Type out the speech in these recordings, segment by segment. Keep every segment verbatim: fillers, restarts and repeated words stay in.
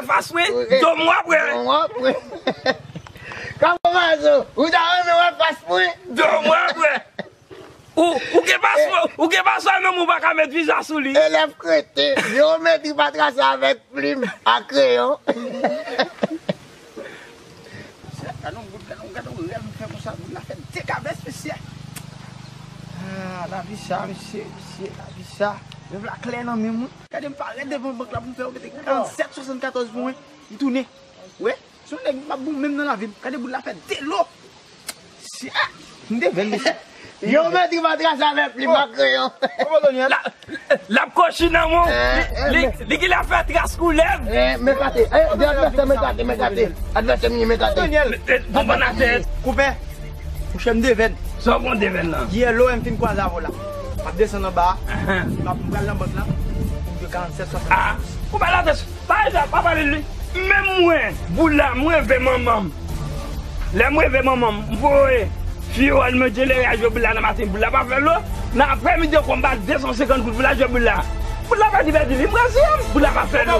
fas mwen, do m w ap wè. Do m w ap wè. Kòman mazo, ou ta renmen wè fas mwen? Do m w ap wè. Ou, ou gen paswa, ou gen paswa menm ou pa ka met vizaj sou li. Elèv kreten, jewomètri pa trase avèk plim ak kreyon. Gade yon bout, gade yon, gade yon rèv m fè konsa, bout la fè de kavès, mesye. Ah, lavi sa, mesye, mesye, lavi sa. Rèv la klè nan men mwen. Gade m parèt devan bank la pou m fè yo mete karannsèt swasannkatòz pou mwen. M tounen. Wè, se yon nèg m ap bon menm nan lavi m. Gade bout la fè de lo. Si, ah, m te vèn, mesye. Yo mèt li pa trase avèk plim ak kreyon. Kòman Donyèl? La, l ap kochi nan mwen. Li, li, li ki la fè tras koulèv. Eh, men kate. Eh, de advèsè, men kate, men kate. Advèsè, men kate. Donyèl. Bon, bon, atè. Koupe. Mouche m devèn. Sa w bon devèn nan? Yè lo m fin kwaze avè w la. M ap desann anba a. M ap pral nan bank la. Pou m jwe karannsèt swasann. Ah, ou pa la tèt. Pa, pa pale de li. Menm mwen, boul la, mwen reve manman m. Lè mwen reve manman m, m voye fi yo al manje lè y a jwe boul la nan maten, boul la pa fè lo. Nan aprèmidi ankò, m ba de san senkant goud pou l al jwe boul la. Boul la pèdi, pèdi li, m reziye m. Boul la pa fè lo.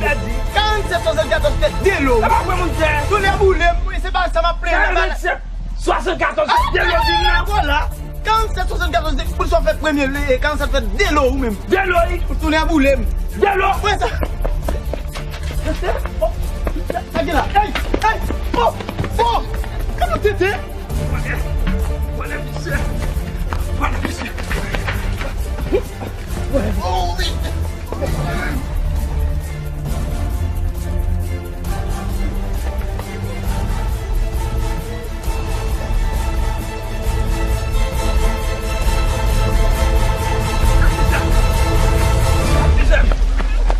Pèdi. Karannsèt swasannkatòz fè de lo. Sa pa vre, monchè. Tounen boule m, wi, se pa sa m ap plenyen. Karannsèt swasannkatòz fè de lo di m nan. Vwala. Karannsèt swasannkatòz de, pou l sot fè premye, karannsèt fè de lo ou menm. De lo, wi. Ou tounen boule m. De lo. Wè sa. Sa gen la. Hey, hey. Oh, oh. Kòman tete?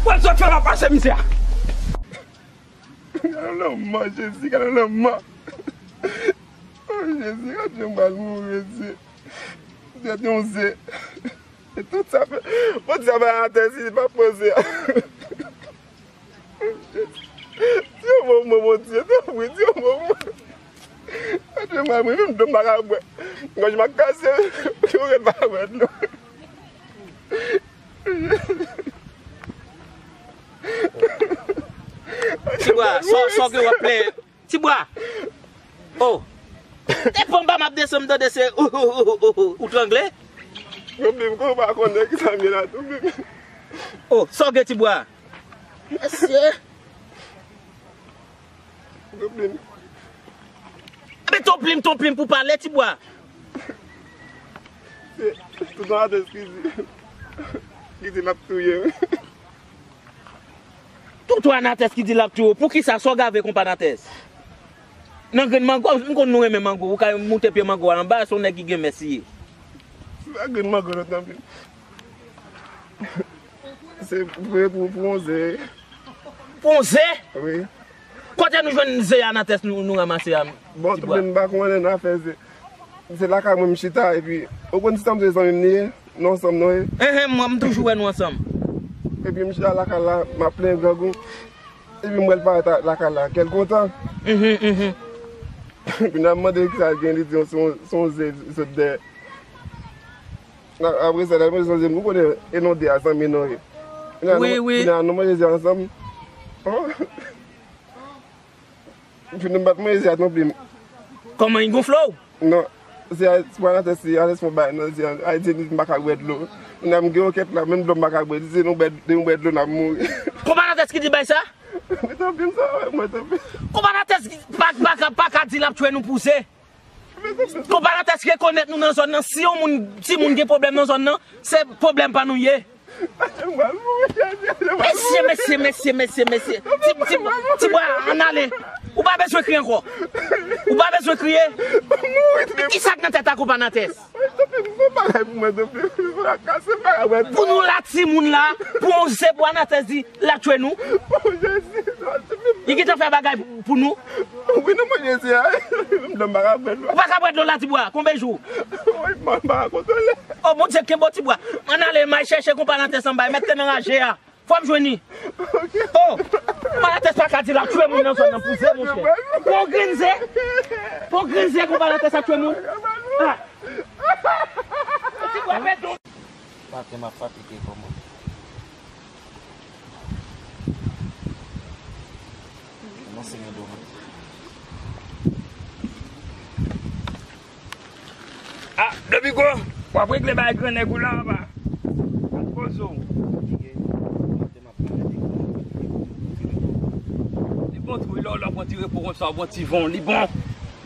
Wè, zòt fè m ap pase mizè. Gade lanmò, Jezi, gade lanmò. Oh, Jezi, gade jan m pral mouri, Jezi. Gade yon ze. E tout sa fè, Bondye ap atè si li pa poze. Ti yon mo mwen, Bondye, tanpri, ti yon mo mwen. Gade mwen, mwen menm dlo m pa ka bwè. Gòj m ap kase, pou yo ret pa bwè dlo. Tibwa, sa, sa w gen w ap plenyen. Tibwa! Oh! Depi anba m ap desann, m tande se ou, ou, ou, ou, ou, ou trangle? Yo bib, kou pa konnen ki sa m ye la tou, bib. Oh, sa w gen, Tibwa? Mesye! Yo bib. Epi ton plim, ton plim pou pale, Tibwa. Se tout yon atès ki di, ki di l ap touye m. Toutou Anatès ki di l ap touye w. Poukisa sa w gave konpa Anatès? Nan grenn mango, m konn nou renmen mango. Ou ka moute pye mango a anba, se yon nèg ki gen mès li ye. Se pa grenn mango non, tanpri. Se pou, pou, pou yon ze. Pou yon ze? Wi. Kote nou jwenn ze Anatès nou, nou ranmase a? Bon, Tibwa, tout moun pa konnen nan afè ze. Se lakay mwen m chita, epi, ou konn ti tanm se zanmi m li ye, nou ansanm nou ye. Enhen, mwen, m toujou wè nou ansanm. Epi m chita lakay la, m ap plenyen grangou. Epi m wè l parèt a, lakay la, kè l kontan. Mhm, mhm. Epi n ap mande kisa l gen, li di se yon, se yon ze, li sot dèyè. Apre sa, lè l mande se yon ze, m konnen e nou de a zanmi nou ye. Wi, wi. Kounye a nou manje ze ansanm. Epi nou m pa t manje ze a non pli. Kòman, li gonfle w? Non. Ze a, se pa Anatès, se Anatès fè yon bagay nan ze a. Li di m pa ka bwè dlo. Kounye a m gen yon kèt la, menm dlo m pa ka bwè. Li di nou bwè, nou bwè dlo, n ap mouri. Konpa Anatès ki di bay sa? Mwen tanpri, m sa wè, mwen tanpri. Konpa Anatès pa, pa, pa, pa ka di l ap tchwe nou pou ze. Konpa Anatès rekonèt nou nan zòn nan. Si yon moun, timoun gen pwoblèm nan zòn nan, se pwoblèm pa nou ye. Mesye, mesye, mesye, mesye, mesye. Ti, ti, Tibwa, ann ale. Ou pa bezwen kriye ankò. Ou pa bezwen kriye. Kisa k nan tèt a konpa Anatès? Pou nou la, timoun la, pou yon ze pou Anatès di, l ap tchwe nou. Li gentan fè bagay pou nou. Wi, nou manje ze a. M pa ka bwè dlo la, Tibwa. Konbyen jou? Wi, m pa ka kontwole. Oh, Bondye kenbe w, Tibwa. Ann ale, m al chèche konpa Anatès anba, mèt te nan raje a. Fò m jwenn li. Oh, konpa Anatès pa ka di l ap tchwe moun nan zòn nan pou ze, monchè. Pou yon grenn ze. Pou yon grenn ze, konpa Anatès ap tchwe moun. Ah. Tibwa, pèdi. Maten m ap fatige kòman. Ah, Blan Bigo, w ap regle bagay gran nèg ou la anba. Al poze w. Li bon tou wi, lè w pran ti repo konsa, w pran ti van, li bon.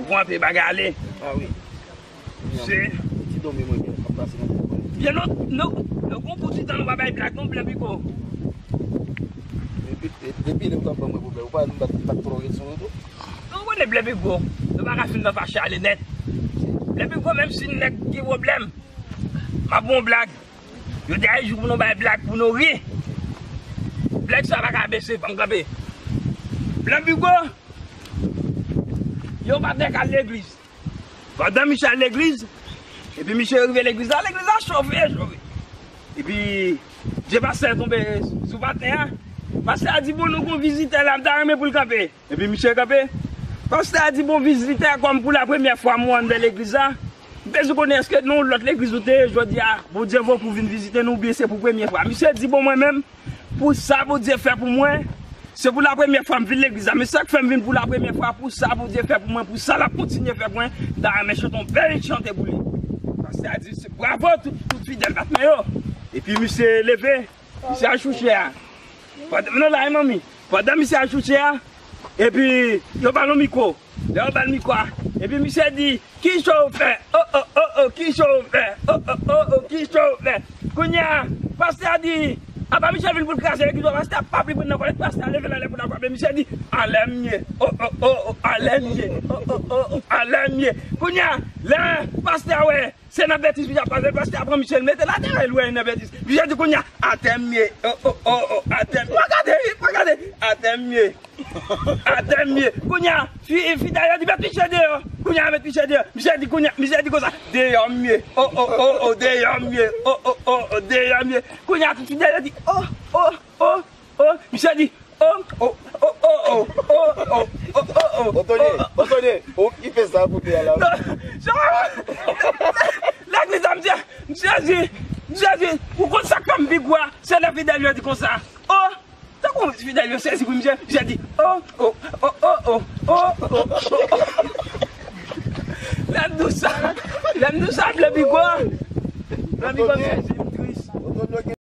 Ou pran anpe bagay ale. Ah wi. Se ti dòmi mwen gen, ap pase nan tèt mwen. Byen, nou, nou, nou gon pou ti tan nou pa bay blag non, Blan Bigo. Depi, depi lè w t ap ban mwen pwoblèm, ou pa, m pa, m pa t twò ret sou ou tou. Nou konnen Blan Bigo, nou pa ka fin nan fache ale nèt. Blan Bigo, menm si nèg gen pwoblèm, m ap ba w blag. Yo te ay jou pou nou bay blag pou nou ri. Blag sa pa ka bese, ban m kanpe. Blan Bigo, yon patnè k al legliz. Pandan misye al legliz, epi misye rive legliz la, legliz la chofe, chofe. Epi je pastè tonbe sou patnè a. Pastè a di, "Bon, nou gon vizitè la, m ta renmen pou l kanpe." Epi misye kanpe. Pastè a di, "Bon, vizitè, kòm pou lapremyè fwa m wè w anndan legliz la, m bezwen konnen èske nan yon lòt legliz ou te ye, jodi a, Bondye voye w pou w vin vizite nou, oubyen se pou premye fwa?" Misye di, "Bon, mwen menm, pou sa Bondye fè pou mwen, se pou lapremyè fwa m vin legliz la. Men sa k fè m vin pou lapremyè fwa, pou sa Bondye fè pou mwen, pou sa l ap kontinye fè pou mwen, m ta renmen chante yon bèl chante pou li." Pastè a di, "Bravo, tout, tout fidèl patnè yo." Epi misye leve, misye al sou chè a. Pandan, non, la, manmi. Pandan misye al sou chè a, epi yo ba l yon mikwo. Lè yo ba l mikwo a, epi misye di, "Ki cho w fè? O, o, o, o, ki cho w fè? O, o, o, o, ki cho w fè?" Kounye a, pastè a di, apa misye vin pou l kraze legliz la, pastè a p ap li pran nan kòlèt, pastè a leve l anlè pou l ap frape. Misye di, "Alè m ye, o, o, o, o, alè m ye, o, o, o, o, alè m ye." Kounye a, lè pastè a wè se nan betiz misye ap pase, pastè a pran misye, l mete l atè, l wè nan betiz. Misye di, "Kounye a, atè m ye, o, o, o, o, atè m ye." Pa gade, pa gade, atè m ye. Atè m ye. Kounye a, fi, fidèl yo di, "Met misye deyò." Kounye a, met misye deyò. Misye di, kounye a, misye di konsa, "Deyò m ye. O, o, o, o, deyò m ye. O, o, o, o, deyò m ye." Kounye a, tout fidèl yo di, "O, o, o, o." Misye di, "O, o, o, o, o, o, o, o, o, o, o." Otonye, Otonye, ou ki fè sa kote a la? Non, legliz la, misye, misye di, misye di, "Ou konn sa k fè m pi gwo a?" Se lè fidèl yo di konsa, "O." Tankou fidèl yo sezi pou misye, misye di, "O, o, o, o." Lè m di w sa, lè m di w sa, Blan Bigo, Blan Bigo, misye di m tris.